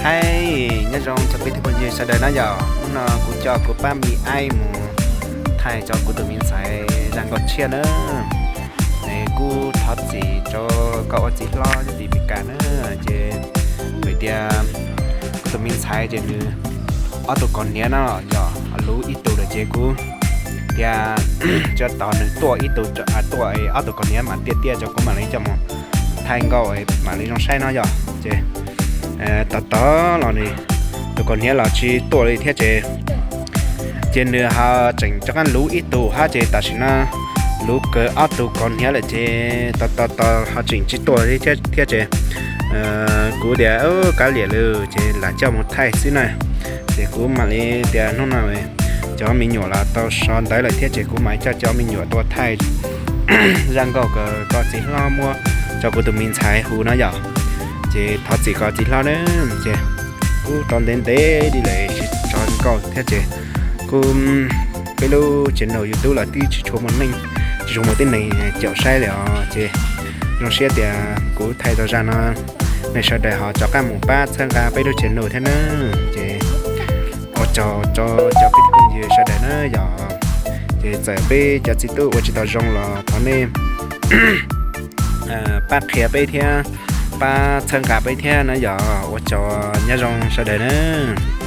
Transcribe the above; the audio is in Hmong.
Aib, nyob zoo cov kwv tij phooj ywg sawv daws na yom. Hnub no kuv coj kuv pab me aib mus thaij rau kuv tus me ntxhais zaj nkauj tshiab na. Es kuj thov txim rau koj ua txiv hlob nyob tim Meskas na. Ces vim tias kuv tus me ntxhais ces nws ob tug kaus hniav no yog luv ib tug lawm ces kuv tias tsuav tos nws tuaj ib tug, tuaj ob tug kaus hniav mas tiaj tiaj ces kuv mam li coj mus thaij nkauj mam li zoo saib no yom. Ces tos tos los nws tus kaus hniav los tsis tuaj li thiab ces, ces nws ho tseem rov qab luv ib tug hab ces tam sim no luv kawg ob tug kaus hniav lawm ces tos tos tos ho tseem tsis tuaj li thiab ces kuv tias kav liam lawm ces lam coj mus thaij xwb na. Ces kuv mam li tias hnub no cov me nyuam los tau so ntawv lawm thiab ces kuv mam coj cov me nyuam tuaj thaij zaj nkauj koj txiv hlob muab rau kuv tus me ntxhais hu no yom. Ces thov txim koj txiv hlob na. Ces kuj tau ntev ntev li lawm tsis tso nkauj thiab ces kuj peb lub channel YouTube los twb tsis tshua muaj neeg, tsis tshua muaj tib neeg caum saib li os. Ces zoo siab tias kuv thaij tau zaj no nej sawv daws ho rov qab mus pab txhawb nqa peb lub channel thiab na. Ces ua tsaug rau cov kwv tij phooj ywg sawv daws na yom. Ces txawm peb cov txiv tub ua tsis tau zoo los thov nej pab qhia peb thiab pab txhawb nqa peb thiab na yom. Ua tsaug, nyob zoo sawv daws na.